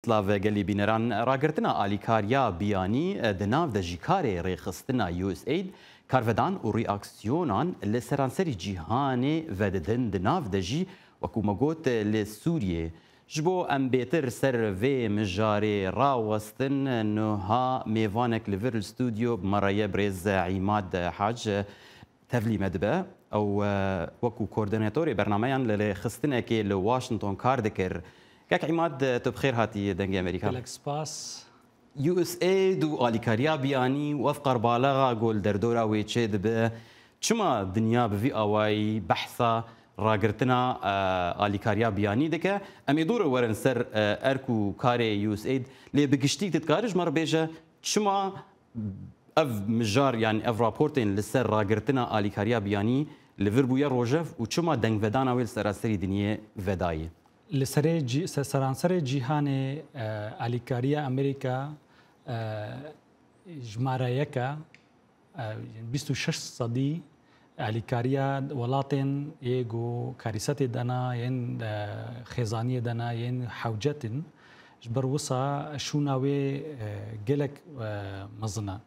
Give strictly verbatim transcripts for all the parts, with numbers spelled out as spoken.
Silav gelî bîneran. Ragirtina alîkariya biyanî di nav de jî karê rêxistina U S aid, karvedan û reaksiyonan li seranserî cîhanê vedidin, di nav de jî, wekû me got, li Sûriyê. Ji bo em bêtir ser vê mijarê rawestin, niha mêvanek li vir li stûdyo bi me re ye, birêz Îmad Hac. Tevlî me dibe. Ew, e, wekû koordînatorê bernameyan li rêxistinekê li Washington kar dikir. Kek Îmad, e, tu bi xêr hatî Dengê Amerîka. Gelek spas. U S aid û alîkariya biyanî û ev qerbalexa ku li derdora wê çêdibe, çima dinya bi vî awayî behsa ragirtina, e, alîkariya biyanî dike? Em ê dûre werin ser, e, erk û karê U S aid, lê bi giştî tu dikarî ji me re bêje, çima ev mijar, yanî ev raportên li ser ragirtina alîkariya biyanî li vir bûye rojev û çima dengvedana wê li seranserî dinyê vedayî? Li serê cî-, se-, seranserê cîhanê, e, alîkariya Amerîka, e, jimare yek e, e, bîst û şeş sedî alîkariya welatên yê ku karîsetê de ne, yên, e, xêzaniyê de ne, yên hewcet in. Ji ber wisa şûna wê, e, gelek, e, mezin e.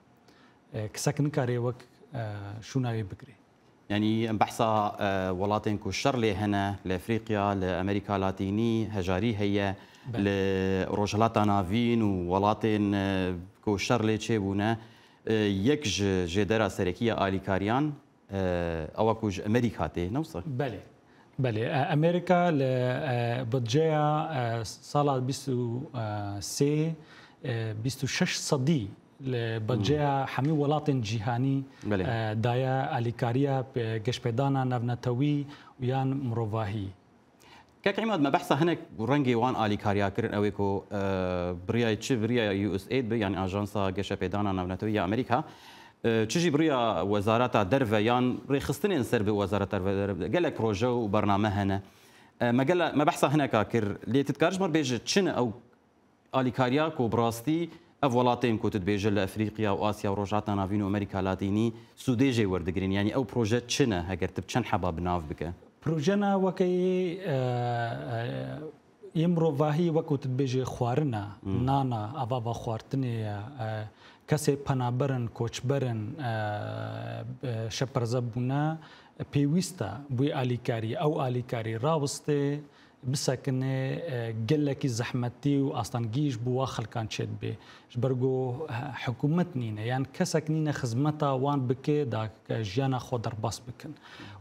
E, kesek nikare wek, e, şûna wê bigire. Yanî em behsa, e, welatên ku şer lê hene, li Efrîqya, li Amerîka Latînî hejarî heye, Belê. Li Rojhilata Navîn û welatên, e, ku şer lê çêbûne, e, yek ji jêdera serekî ya alîkariyan, e, ew e ku ji Amerîka tê, ne wisa? Belê. Belê. E, Amerîka li, e, budceya, e, sala bîst û sê, e, bîst û şeş sedî li budceya hemî welatên cîhanî, Belê. e, daye alîkariya, e, geşpêdana navnetewî û yan mirovahî. Kek Îmad, me behsa hinek rengê wan alîkariya kirin, ew ê ku, e, bi riya çi, bi riya U S aid be, yanî Ajansa Geşepêdana Navnetewî ya Amerîka, e, çi jî bi riya Wezareta Derve yan rêxistinên ser bi Wezareta Derve, gelek proje û bername hene. E, me gele-, me behsa hineka kir, lê tu dikarî ji me re bêje, çi ne ew alîkariya ku bi rastî ev welatên ku tu dibêje li Efrîqya û Asya û Rojhilata Navîn û Amerîka Latînî sûdê jê werdigirin? Yanî ew proje çi ne, heger tu bi çend heba bi nav bike? Projena weke yê, e, e, yê mirovahî, wek ku tu dibêjî, xwarina, Hmm. nana, ava va xwartinê ye, e, kesê penaber in, koçber in, e, e, şeperze bûne, pêwîst e bûyî alîkarî, ew alîkarî rawistê, bisekine, e, gelekî zehmetî û astengî ji bo wa xelkan çêdibe. Ji ber ku, e, hikûmet nîne, yan kesek nîne xizmeta wan bike, da ke jiyana xwe derbas bikin.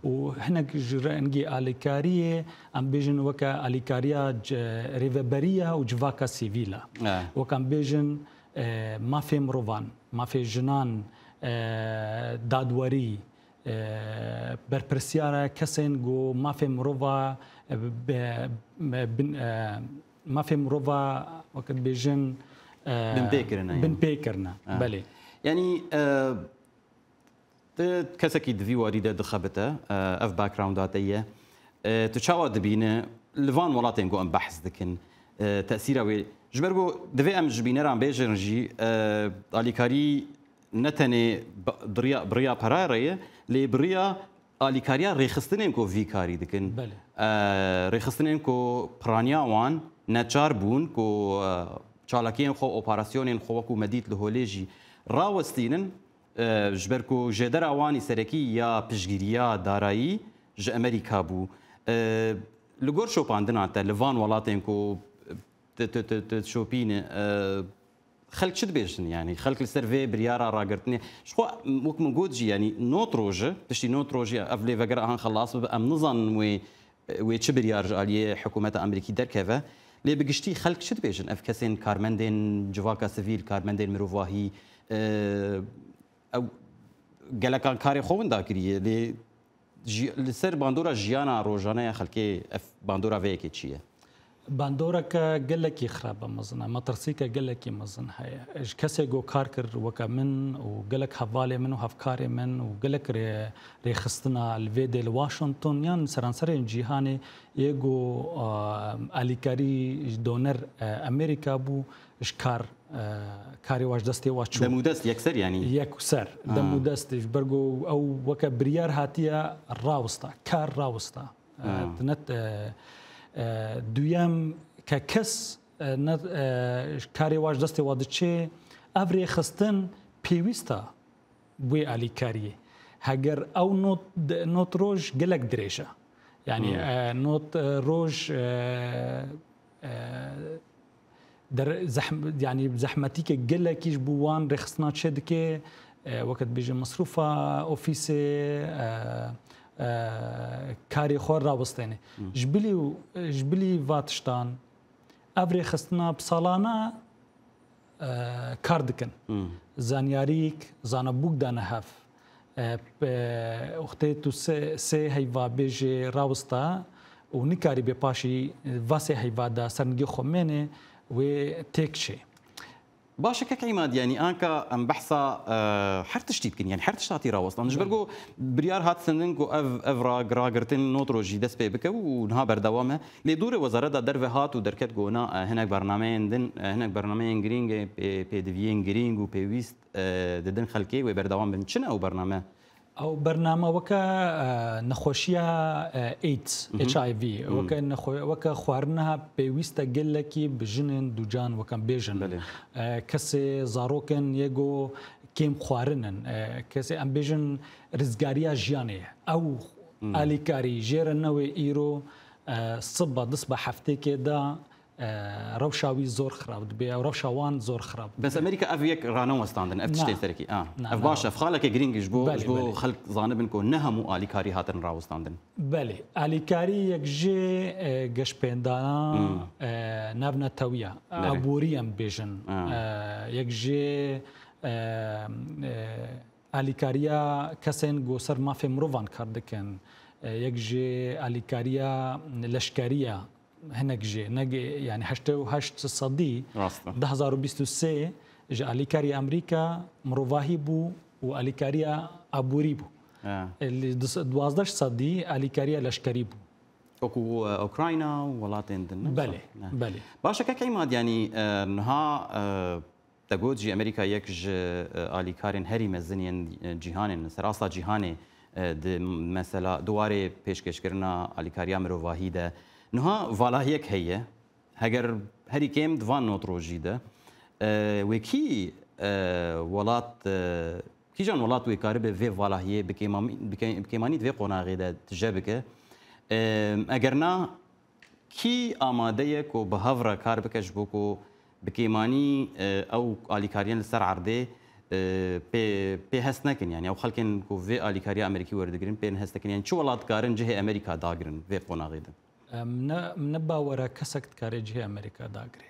Û hinek ji rengî alîkariyê, em bêjin weke alîkariya c-, rêveberiya û civaka sivîl e. E. Wek em bêjin, e, mafê mirovan, mafê jinan, e, dadwerî, e, berpirsiyara kesên ku mafê mirova, e, be-, be-, bin, e, mafê mirova, wekî dibêjin, e, Binpê kirine, yanî. binpê kirine. Ha. Belê. Yanî, e, tu kesekî di vî warî de dixebite, e, ev backgrounda te ye. E, tu çawa dibîne li van welatên ku em behs dikin, e, tesîra wê? Ji ber ku divê em ji bîneran bêjin jî, e, alîkarî ne tenê bi, bi riya, bi riya pera re ye, lê bi riya alîkariya rêxistinên ku vî karî dikin. Belê. E, rêxistinên ku piraniya wan neçar bûn ku, e, çalakiyên xwe, operasyonên xwe wekû me dît li Holê jî rawestînin, e, ji ber ku jêdera wan î serekî ya piştgiriya darayî ji Amerîka bû. E, li gor şopandina te li van welatên ku tu, tu, tu, tu şopîne, e, xelk çi dibêjin? Yanî xelk li ser vê biryara ragirtinê, ji xwe, wek min got jî, yanî nod rojî, piştî nod rojî ev lêvegera han xelas bibe, em nizanin wê, wê çi biryar ji aliyê hikûmeta Amerîkî derkeve. Lê bi giştî xelk çi dibêjin? Ev kesên karmendên civaka sivîl, karmendên mirovahî, e, ew gelekan karê xwe winda kiriye. Lê Ji, li ser bandora jiyana rojane ya xelkê ev bandora vê yekê çi ye? Bandoreke gelekî xirab e, mezin e, metirsîke gelekî mezin heye. Ji kesê ku kar kir weke min û gelek hevalê min û hevkarê min û gelek rê-, rêxistina li vê dê li Washington yan seranserên cîhanê yê ku, e, alîkarî ji doner, e, Amerîka bû, ji kar, e, karê wa ji destê wa çû. Demûdest yekser, yanî? Yekser. Ha. Demûdest, ji ber ku ew weke biryar hatiye rawista, kar rawista. E, Ha. Tinet, e, e, duyem ke kes, e, ne, e, karê wa ji destê wa diçê, ev rêxistin pêwîst e wê alîkariyê. Heger ew not, not roj gelek dirêj e. Yani, Hmm. e, not, e, roj, e, e, der-, zehm-, yani zehmetîke gelekî ji bo wan rêxistina çê dike, e, weke dibêje mesrûfa ofîsê, e, e, karê xwe rawestêne. Hmm. Ji bilî, ji bilî va tiştan, ev rêxistina bi salana, e, kar dikin. Hmm. Zanyarîk, zanebûk dane hev. E, pe-, wextê tu sê, sê heyva bêjê rawista û nikarî bê paşî va sê heyva de ser nigê xwe mêne, wê têk çê. Baş e kek Îmad, yanî anka em behsa, e, her tiştî dikin, yanî her tişt hatî rawestan. Ji ber Belê. ku biryar hat stendin ku ev, ev rag-, ragirtin not rojî dest pê bike û niha berdewam e. Lê dûrê Wezareta Derve hat û derket ku na, e, hinek bernameyên din, e, hinek bernameyên girîng, e, pê-, pêdiviyên girîng û pêwîst, e, didin xelkê wê berdewam bin. Çi ne ew bername? Ew bername weke, e, nexweşiya, e, AIDS, Mhm. H I V, Mhm. weke nexwe-, weke xwarina pêwîste gelekî bi jinên ducan, weke em bêjin. Belê. E, kesê zarokên yê go kêm xwarin in. E, kesê em bêjin rizgariya jiyanê ye. Ew Mhm. alîkarî jê re newê îro, e, siba, di siba heftêkê de, e, rewşa wî zor xirab dibe, ew rewşa wan zor xirab dibe. Bes Amerîka ev yek ranewestandin, ev tiştê Na. serekî. A, Na, ev na. baş e, ev xaleke girîng ji bo, Belê, ji bo belê. xelk zanibin ku ne hemû alîkarî hatin rawestandin. Belê, alîkarî yek ji, e, geşpêdana, Hmm. e, navnetewiya, Belê. aborî em bêjin. Ha. E, yek ji, e, e, alîkariya kesên ku ser mafê mirovan kar dikin, e, yek ji alîkariya leşkeriya hinek jê, ne ge-, yani heştê û heşt sedî, Rast e. du hezar û bîst û sê ji alîkariya Amerîka mirovahî bû û alîkariya aborî bû. Ya. E, li dis-, duwazdeh sedî alîkariya leşkerî bû. Wekû, e, Ukrayna û welatên din, ne? Belê, Ya. belê. Baş e, kek Îmad, yanî, e, niha, e, te got jî Amerîka yek ji, e, alîkarên herî mezin yên, e, cîhanê ne, ser asta cîhanê, e, di mesela di warê pêşkêşkirina alîkariya mirovahî de. Niha valahiyek heye. Heger herî kêm di van not rojî de, e, wê kî, e, welat, e, kîjan welat wê karibe vê valahiyê bi kêmamî-, bi kê-, bi kêmanî di vê qonaxê de tije bike? E, eger na, kî amade ye ku bi hev re kar bike ji bo ku bi kêmanî, e, ew alîkariyên li ser erdê, e, pê, pê hest nekin? Yani ew xelkên ku vê alîkariya Amerîkî werdigirin pê hest nekin? Yani çi welat dikarin cihê Amerîka dagirin vê qonaxê de? Em ne, ne bawer e kesek dikare cihê Amerîka dagire.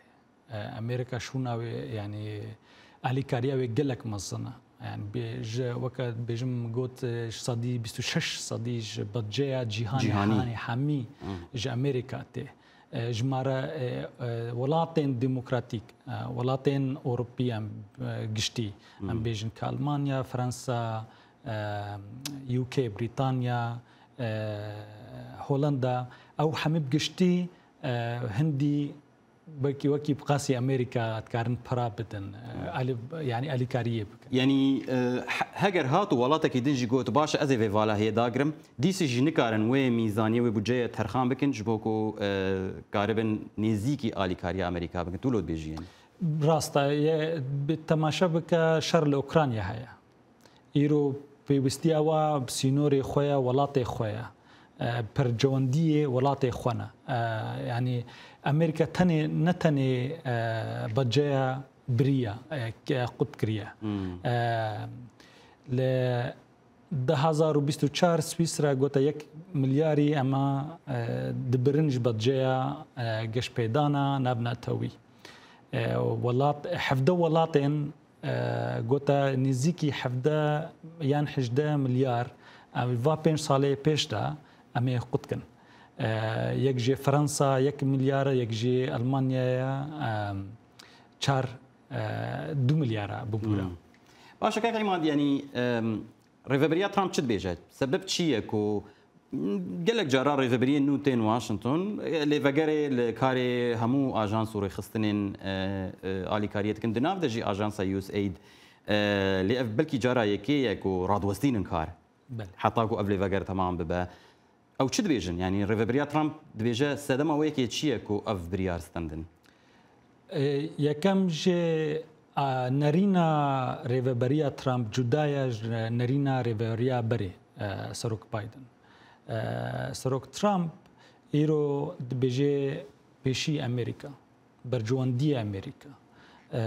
E, Amerîka şûna wê, yani alîkariya wê gelek mezin e. Yani bê-, ji, weke bêjim got, e, ji sedî bîst û şeş sedî ji budceya cîhanê Cîhanî. hanê hemî Hmm. ji Amerîka tê. E, ji me re, e, e, welatên demokratîk, e, welatên Ewropî em, e, giştî, em Hmm. bêjin ki Almanya, Fransa, e, U K, Brîtanya, e, Holanda, ew hemî bi giştî, e, hindî belkî wekî bi qasî Amerîka dikarin pira bidin, e, Hmm. alî-, yani alîkariyê bikin. Yani, e, he-, heger hat û welatekî din jî got, baş e, ez ê vê valahiyê dagirim, dîsî jî nikarin wê mîzaniyê, wê budceyê terxan bikin ji bo ku, e, karibin nêzîkî alîkariya Amerîka bikin. Tu lo dibêjî yani? Rast e, ye, bi temaşe bike şer li Ukrayna heye. Îro pêwîstiya wa bi sînorê xwe ye, welatê xwe ye. E, percewendiyê welatê xwe ne. E, yanî Amerîka tenê, ne tenê, e, budceya biriya, e, ke qut kiriye. Hmm. E, li du hezar û bîst û çar Swîsra gote yek milyarî ema, e, dibirin ji budceya, e, geşpêdana navnetewî. E, welat, hevdeh welatên, e, gote nêzîkî hevdeh yan hejdeh milyar, em va pênc salê pêş de em ê qut kin. E, yek jê Fransa yek milyar, yek jê Almanyaya, e, çar, e, du milyara bibûra. Hmm. Baş e, kak Îmad, yanî, e, Rêveberiya Trump çi dibêje? Sebeb çi ye ku gelek cara rêveberiyên nû tên Washington, lêvegerê li karê hemû ajans û rêxistinên, e, e, alîkariyê dikin, di nav de jî ajansa U S A I D, e, lê ev belkî cara yekê ye ku radwestînin kar. Belê. Heta ku ev lêveger temam bibe. Ew çi dibêjin? Yanî rêveberiya Trump dibêje sedema wê yekê çi ye ku ev biryar stendin? E, yekem jê, a, nerîna rêveberiya Trump cuda ye ji nerîna rêveberiya berê, e, Serok Biden. E, Serok Trump îro dibêje pêşî Amerîka, bercewendiyê Amerîka. E,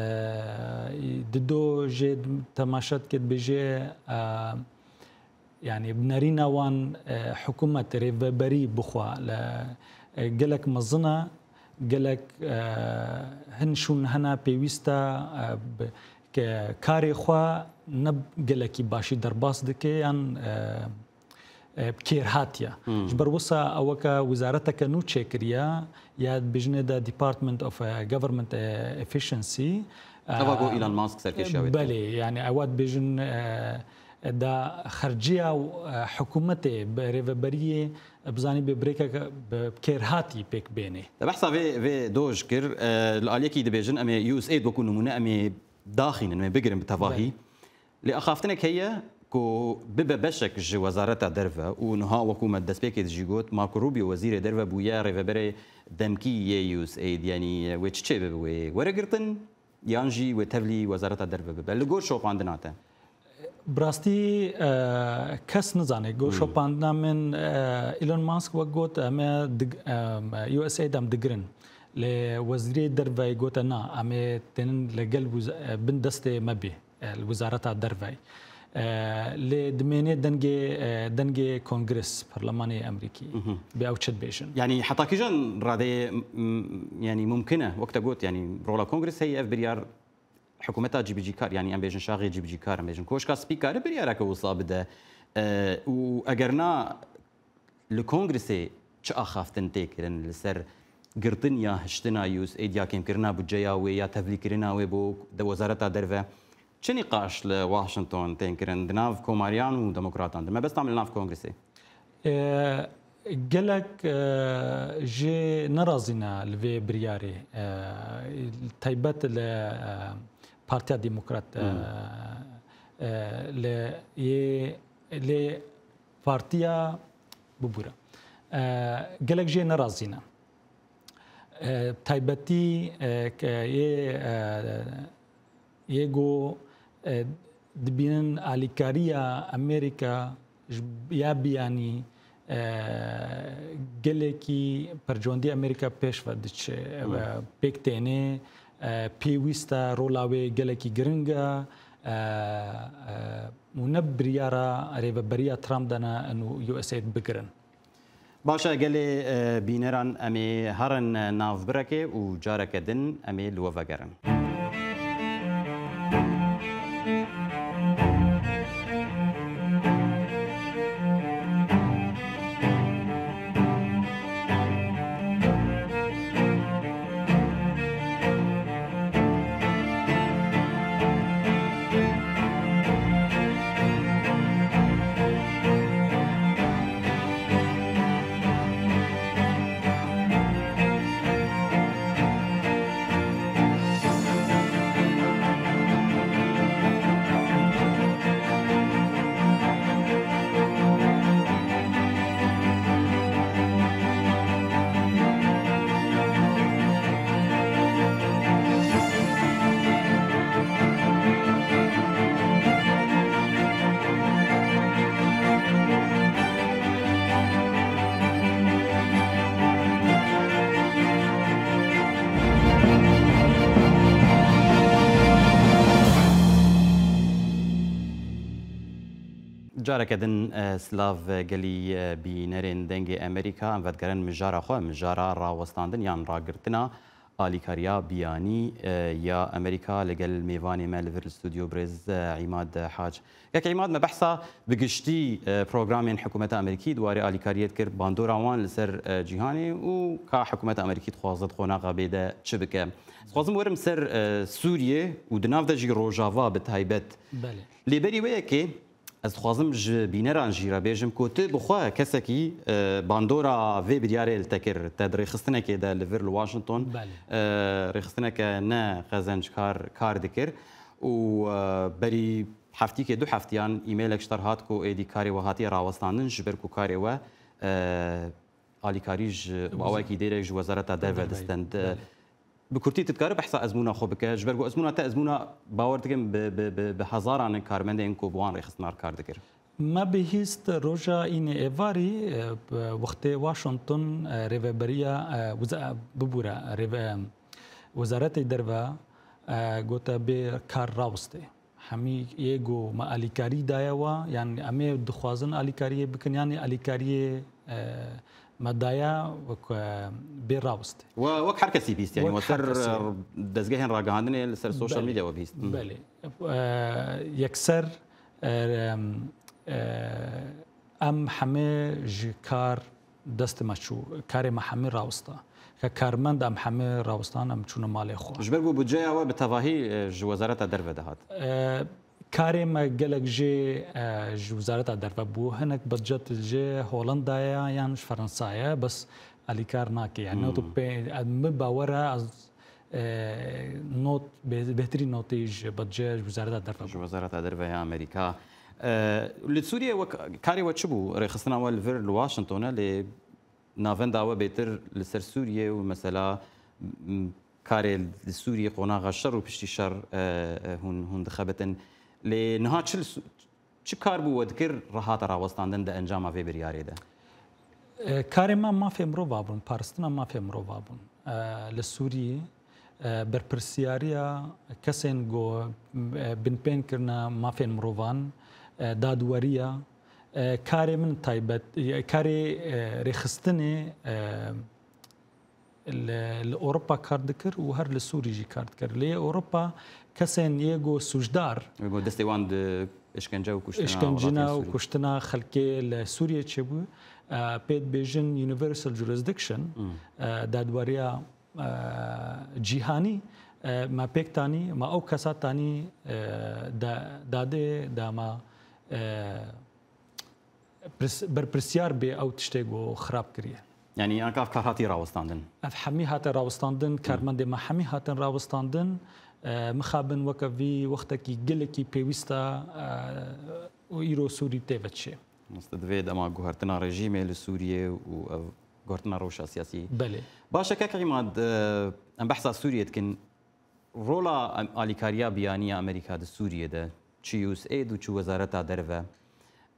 dido jê temaşe dike dibêje, e, yanî bi nerîna wan, e, hikûmet rêveberî bixwe li, e, gelek mezin e, gelek, e, hin şûn hene pêwîst e, e, bi, ke karê xwe ne gelekî başî derbas dike yan, e, e, bi kêr hatiye. Hmm. Ji ber wisa ew weke wizareteke nû çêkiriye, ya dibêjine de Department of, e, Government, e, Efficiency. Ewa ku, e, Elon Musk serkêşiya wê dike. Belê, yani ewa dibêjin, e, da xerciya, e, hikûmetê bi rêveberiyê, e, bizanî bi birêkeke bi kêrhatî pêk bênê. Te behsa vê, vê doj kir, e, li aliyekî dibêjin em ê U S A wekû nimûne em ê daxînin, em ê bigirin bi tevahî. Belê. Lê axaftinek heye ku bibe beşek ji Wezareta Derve û niha wekû me destpêkê de jî got, Marco Rubio wezîrê derve bûye rêveberê demkî yê U S A D, yanî wê çi çêbibe, wê were girtin yan jî wê tevlî Wezareta Derve bibe? Li gor şopandina te? Bi rastî, e, kes nizane. Gor Hmm. şopandina min, e, Elon Musk wek got, em ê dig-, em, U S A de em digirin. Lê wezîrê derve gote na, em ê tênin li gel wiz-, e, bin destê me bê, e, li Wezareta Derve. E, lê dimênê dengê, e, dengê Kongres, Parlemanê Amerîkî, Mhm. bê ew çi dibêjin. Yani heta kîjan radeyê, m-, m-, yani mumkin e, wek te got, yani rola Kongres heye, ev biryar hikûmeta cîbicîkar, yani em bêjin şaxê cîbicîkar, em bêjin Koşka Spî kare biryareke wisa bide. E, û eger na, li Kongresê çi axaftin tê kirin li ser girtin ya hiştina U S A D ya kêmkirina budceya wê ya tevlîkirina wê bo de Wezareta Derve? Çi nîqaş li Washington tên kirin di nav komariyan û demokratan de? Mebesta min li nav Kongresê. E, gelek, e, jê nerazî ne li vê biryarê, e, taybet li, e, Partiya Demokrat, e, Hmm. e, li yê, lê partiya bibûre. E, gelek jê nerazî ne. E, taybetî, e, ke yê, e, yê ku, e, dibînin alîkariya Amerîka ji ya biyanî, e, gelekî percewendî Amerîka pêş ve diçe, Hmm. e, pêk têne, e, pêwîst e, rola wê gelekî giring e, e, e, û ne biryara rêveberiya Trump de ne û U S A D bigirin. Baş e, gelê, e, bîneran, em ê herin navbirekê û careke din em ê li we vegerin. Careke din, e, silav, e, gelî, e, bînerên Dengê Amerîka. Em vedigerin mijara xwe, mijara rawestandin yan ragirtina alîkariya biyanî, e, ya Amerîka li gel mêvanê me li vir li stûdyo birêz, e, Îmad Hac. Kek Îmad, me behsa bi giştî, e, programên hikûmeta Amerîkî di warê alîkariyê dikir, bandora wan li ser, e, cîhanê û ka hikûmeta Amerîkî dixwaze di qonaxa bê de çi bike. Dixwazim werim ser, e, Sûriyê û di nav de jî Rojava bi taybet. Belê. Lê berî wê yekê, ez dixwazim ji bîneran jî re bêjim ku tu bi xwe kesekî, e, bandora vê biryarê li te kir, te di rêxistinekê de li vir li Washington, Belê. e, rêxistineke ne qezenckar kar dikir û, e, berî heftîkê, du heftiyan, e-mailek ji te re hat ku êdî karê we hatiye rawestandin, ji ber ku karê we, e, alîkarî ji, û awayekî dêrek ji Wezareta Derve Derve. distend. Belê. Bi kurtî tu dikarî behsa ezmûna xwe bike? Ji ber ku ezmûna te ezmûna, bawer dikim, bi, bi, bi, bi hezaran in karmendên ku bi wan rêxistina kar dikir. Me bihîst roja înê êvarî, e, bi wextê Washington, e, rêveberiya, e, wiza-, bibûre, rêve-, Wezaretê Derve, e, gote bê kar rawistê. Hemî yê ku me alîkarî daye we, yanî em ê dixwazin alîkariyê bikin, yanî alîkariyê, e, me daye wek, e, bê rawistê. We wek her kesî bihîst, yanî we Wek her ser, kesî. e, dezgehên ragihandinê li ser social Belê. media we bihîst. Hmm. Belê. E, yekser, e, em, e, em hemê ji kar destê me çû. Karê me hemî rawista. Ke karmend em hemî rawistan, em çûne malê xwe. Ji ber ku budceya we bi tevahî, e, ji Wezareta Derve dihat. E, karê me gelek jê, e, ji Wezareta Derve bû. Hinek budget ji Hollandaya yan ji Fransaya, bes alîkar nake. Yani Hmm. notê pê-, e, min bawer e, ez, e, not, bê-, bêhtirî notê ji budce ji Wezareta Derve Ji bû. Wezareta Derve ya Amerîka. E, li Sûriyê wek karê we çi bû? Rêxistina we li vir li Washington e, lê navenda we bêtir li ser Sûriyê û mesela, m, karê li Sûriyê, qonaxa şer û piştî şer, e, e, hûn, hûn dixebitin. Lê niha çi li Sû-, çi kar bû we dikir, re hate rawestandin di encama vê biryarê de? E, karê me mafê mirova bûn, parastina mafê mirova bûn. E, li Sûriyê, e, berpirsiyariya kesên ku, e, binpên kirina mafên mirovan, e, dadweriya, e, karê min taybet, e, karê, e, rêxistinê, e, li, li Ewropa kar dikir û her li Sûrî jî kar dikir. Lê Ewropa kesên yê ku sûcdar Wê ku destê wan di işkence û kuştina Îşkencina welatên û Sûrî. kuştina xelkê li Sûriyê çêbû, e, pê dibêjin universal jurisdiction, Hmm. e, dadweriya, e, cîhanî, e, me pêk tanî, me ew kesa tanî, e, da-, dadê, da me, e, pirs-, berpirsyar bê ew tiştê ku xirab kiriye. Yanî anka ev kar hatî rawestandin? Ev hemî hate rawestandin, Hı. karmendê me hemî hatin rawestandin. E, mixabin weke vî wextekî gelekî pêwîst e, e, û îro Sûrî tê ve çê. Mamoste, divê dema guhertina rejîmê li Sûriyê û ev guhertina rewşa siyasî. Belê. Baş e, kek Îmad, e, em behsa Sûriyê dikin. Rola em-, alîkariya biyanî ya Amerîka di Sûriyê de, çi U S A id û çi Wezareta Derve,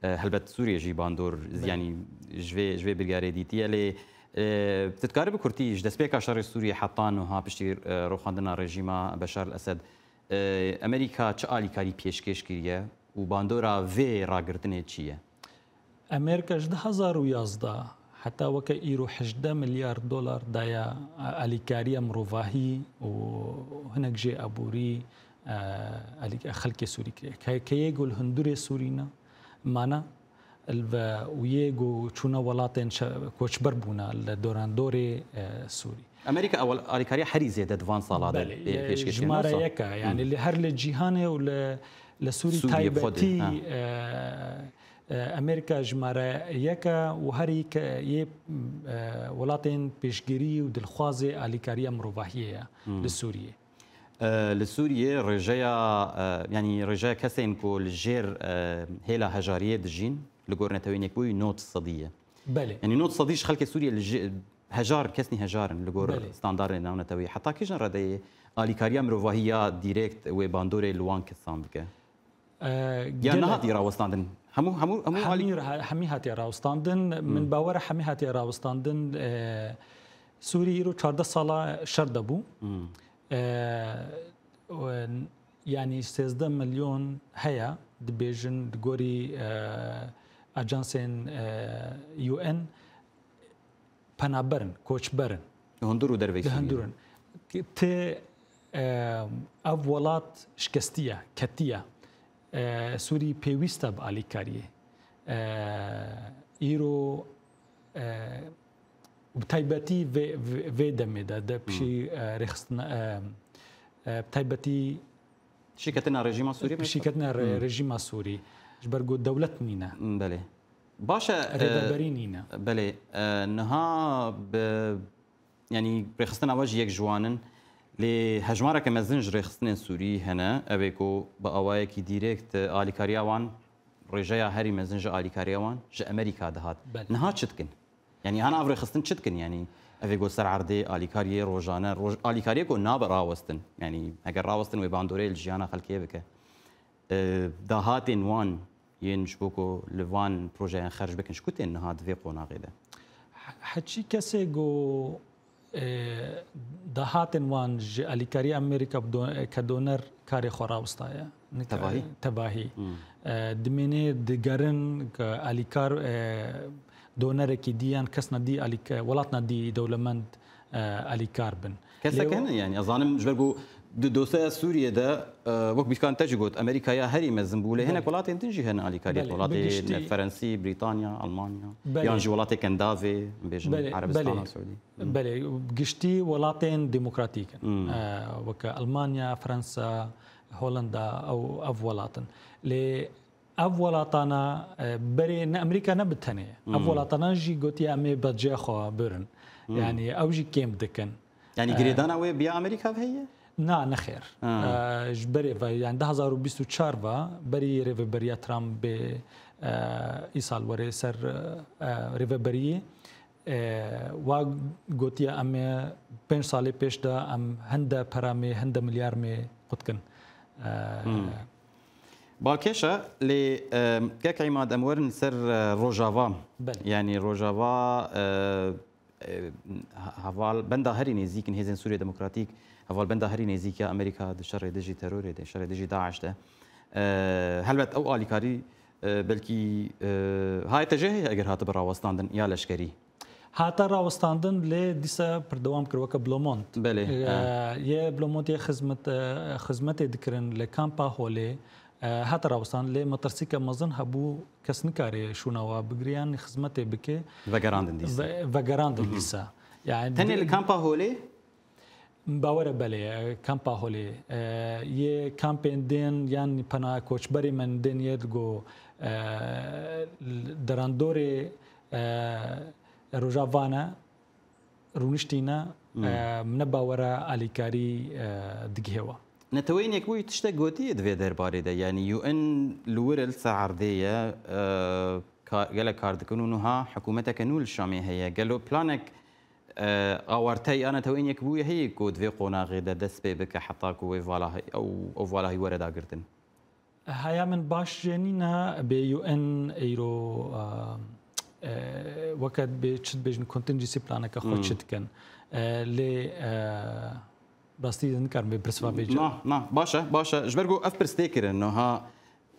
e, helbet Sûriyê jî bandor, Belê. yanî ji vê, ji vê biryarê dîtiye, lê, e, tu dikarî bi kurtî ji destpêka şerê Sûriyê heta niha piştî, e, rûxandina rejîma Beşar el-Esed, e, Amerîka çi alîkarî pêşkêş kiriye û bandora vê ragirtinê çi ye? Amerîka ji du hezar û yazdeh heta weke îro hejdeh milyar dolar daye alîkariya mirovahî û hinek jê aborî, e, alî-, xelkê Sûrî kiriye. Ke-, ke yê ku li hundurê Sûrî ne, mane, li ve û yê ku çûne welatên şe-, koçber bûne li dorandorê, e, Sûrî. Amerîka ewel alîkariya herî zêde di van sala de Belê, pê-, ye, pêşkêştiye, jimare wisa? yek e. Yani Hmm. li her li cîhanê û li, li Sûrî Sûriyê bi xwe de, taybetî, ha. e, e, Amerîka jimare yek e û herî ke yê, e, welatên pêşgirî û dilxwazê alîkariya mirovahiyê ye Hmm. li Sûriyê. E, li Sûriyê rêjeya, e, yanî rêjeya kesên ku li jêr, e, hêla hejariyê dijîn, li gor Neteweyên Yekbûyî nod sedî ye. Belê. Yanî nod sedî ji xelkê Sûriyê li ji-, hejar, kesnî hejar in li gor Belê. standartên navneteweyî. Heta kîjan redeyê alîkariya mirovahî ya dîrekt wê bandorê li wan kesan bike? E, Ya gelek nehatiye rawestandin? Hemû, hemû, hemû alî- Hemî ra-, hemî hatiye rawestandin. Min Hmm. bawer e hemî hatiye rawestandin. E, Sûrî îro çardeh sala şer de bû. Hmm. E, e, yanî sêzdeh milyon heye, dibêjin di gorî, e, ajansên, e, U N penaber in, koçber in. Li hundir û derveyî Sûriyê. Li hundir in. Ti, e, ev welat şikestiye, ketiye. E, Sûrî pêwîst e bi alîkariyê. E, îro, e, bi taybetî vê, vê, vê demê de, de pişî, Hmm. e, rêxistina, e, e, bi taybetî Şîketina rejîma Sûrî, Şîketina re-, Hmm. rejîma Sûrî. Ji ber ku dewlet nîne. Hmm, belê. Baş e, e, Rêveberî nîne. Belê, e, niha bi, yanî rêxistina we jî yek ji wan in. Lê hejmareke mezin ji rêxistinên Sûrî hene, ew ê ku bi awayekî dîrekt, e, alîkariya wan, rêjeya herî mezin ji alîkariya wan ji Amerîka dihat. Belê. Niha çi dikin? Yanî hana ev rêxistin çi dikin? Yanî Ev ê got ser erdê alîkariyê rojane, roj, alîkariyê ku nabe rawestin. Yanî eger rawestin wê bandorê li jiyana xelkê bike. E, dahatên wan yên ji bo ku li van projeyan xerc bikin, ji ku tên niha di vê qonaxê de? He-, heçî kesê ku, e, dahatên wan ji alîkariya Amerîka bi do-, ke doner karê xwe rawestaye. Nika-, Tevahî? Tevahî. Hmm. E, dimênê digerin ke alîkar, e, donerekî dî yan kesna dî alîk-, welatna dî dewlemend, e, alîkar bin. Kesek Lê hene, yanî, ez zanim ji ber ku di dosyeya Sûriyê de, e, wek bîkan te jî got, Amerîka ya herî mezin bû, lê hinek Belê. welatên din jî hene alîkariyê. Belê, bi Welatê giştî ne, Ferensî, Brîtanya, Almanya, Belê. yan jî welatê Kendavê, em bêjin Belê, Erebistana belê. Siûdî. Hmm. Belê, giştî welatên demokratîk in. Hmm. E, weke Almanya, Fransa, Holanda, ew, ev welat in. Lê ev welatana, e, berê ne Amerîka ne bi tenê. Ev Hmm. welatana jî gotiye em ê budceya xwe birin. Hmm. Yanî ew jî kêm dikin. Yanî E, girêdana wê biya Amerîka ve heye? Na, nexêr. Ha. E, ji berê ve, yanî du hazar û bîst û çar ve, berî rêveberiya Trump bê, e, îsal were ser, e, rêveberiyê, e, wa gotiye em ê pênc salê pêş de em hinde pera mê, hinde milyar mê qutkin. E, Hmm. Balkêş e, lê, e, kek Îmad, em werin ser, e, Rojava. Belê. Yanî Rojava, e, e, heval benda herî nêzîk in hêzên Sûriye Demokratîk, heval benda herî nêzîk ya Amerîka di şerê dijî terorê de, şerê dijî DAIŞ de. E, helbet ew alîkarî, e, belkî, e, hayete jê heye eger hatibe rawestandin ya leşkerî. Hate rawestandin lê dîsa pir dewam kir weke Blomont. Belê, E, e. yê Blomont yê xizmet, e, xizmetê dikirin li kampa Holê, e, hate rawestan lê metirsîke mezin hebû kes nikare şûna wa bigire yan xizmetê bike. Vegerandin dîsa. Ve-, vegerandin Hı hı. dîsa. Yani Tenê di-, li kampa Holê? Bawere belê, e, kampa Holê. E, yê kampên din yan pena koçberê men din yê go, e, l-, derandorê, e, Rojavane rûniştîne, Hmm. e, min ne bawere alîkarî, e, digihê we. Neteweyên Yekbûyî tiştek gotiye di vê derbarê de, yanî U N li wir li ser erdê ye, e, ka-, gelek kar dikin û niha hikûmeteke nû li Şamê heye. Gelo planek, e, awarte ya Neteweyên Yekbûyî heye ku di vê qonaxê de dest pê bike heta ku wê vala-, ew, ew valahî were dagirtin? Haya min baş jê nîne bê U N îro, e, e, weke bê çi dibêjin, contingency planeke xwe Hmm. çi dikin. E, lê, e, rastî nikarim vê pirsiva vê Na, na, baş e, baş e. Ji ber ku ev pirs tê kirin, niha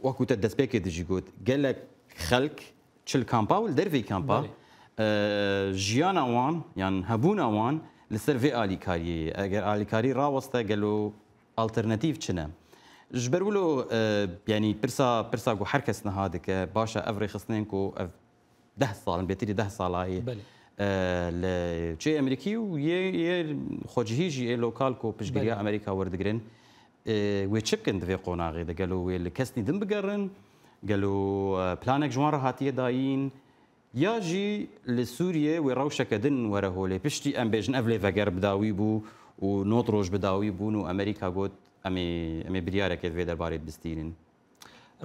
wekû te destpêkê de jî got, gelek xelk çi li kampa û li derveyî kampa, Belê. e, jiyana wan yan hebûna wan li ser vê alîkariyê ye. Eger alîkarî raweste, gelo alternatîf çi ne? Ji ber wilo, e, yanî pirsa, pirsa ku her kes niha dike, baş e, ev rêxistinên ku ev deh sal in, bêtirî deh sala ye, Belê. e, li çê Amerîkî û yê, yê xwecihî jî ê lokal ku piştgiriya Belê. Amerîka werdigirin, e, wê çi bikin di vê qonaxê de? Gelo wê li kesnî din bigerin? Gelo, e, planek ji wan re hatiye dayîn? Ya jî li Sûriyê wê rewşeke din were holê? Piştî em bêjin ev lê veger bi dawî bû û nod roj bi dawî bûn û Amerîka got, em ê, em ê biryarekê di vê derbarê bistînin.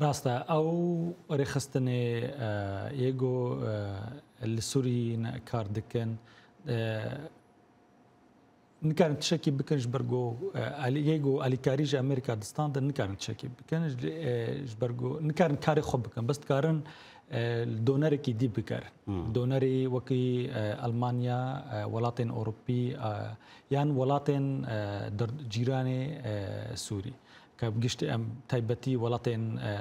Rast e, ew rêxistinê, e, yê ku, e, li Sûriyê ne kar dikin, e, nikarin tiştekî bikin ji ber ku, e, alî-, yê ku alîkarî ji Amerîka distandin, nikarin tiştekî bikin, ji, e, ji ber ku nikarin karê xwe bikin, bes dikarin, e, li donerekî dî bigerin. Hmm. Donerî wekî, e, Almanya, e, welatên Ewropî, e, yan welatên, e, der-, cîranê, e, Sûrî. Ke bi giştî em taybetî welatên, e,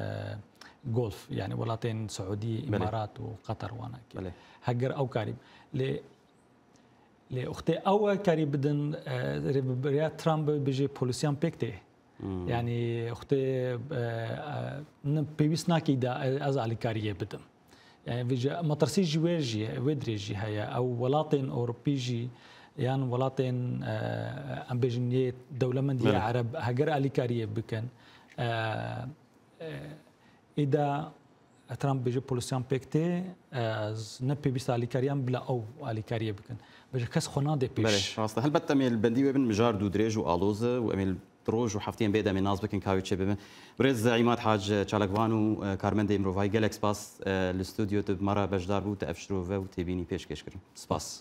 Golf, yani welatên Siûdî, Belê. Îmarat û Qatar wana ki. Belê. Heger ew karî. Lê, lê wextê ew karî bidin, e, rêveberiya Trump bêje polîsiyan pêk tê. Hmm. Yani wextê, e, e, ne pêwîst nakî da ez alîkariyê bidim. Yani vêje metirsî ji wê jî, wê dirê jî heye. Ew welatên Ewropî jî, yan welatên, e, em bêjin yê dewlemendiyê Belê. Ereb, heger alîkariyê bikin, e, e, îda Trump bêje polîsiyan pêk tê, e, ez ne pêwîst alîkariyan bila ew alîkariyê bikin. Bêje kes xwe nade pêş. Belê, rast e. Helbet em ê li bendî wê bin, mijar dû dirêj û aloz e û em ê li roj û heftiyên bê de em ê nas bikin ka wê çê bibin. Birêz Îmad Hac Çalakvan û, e, karmendê mirovahî, gelek spas, e, li stûdyo tu bi me re beşdar bû, tu ev şirove û têbînî pêşkêş kirin. Spas.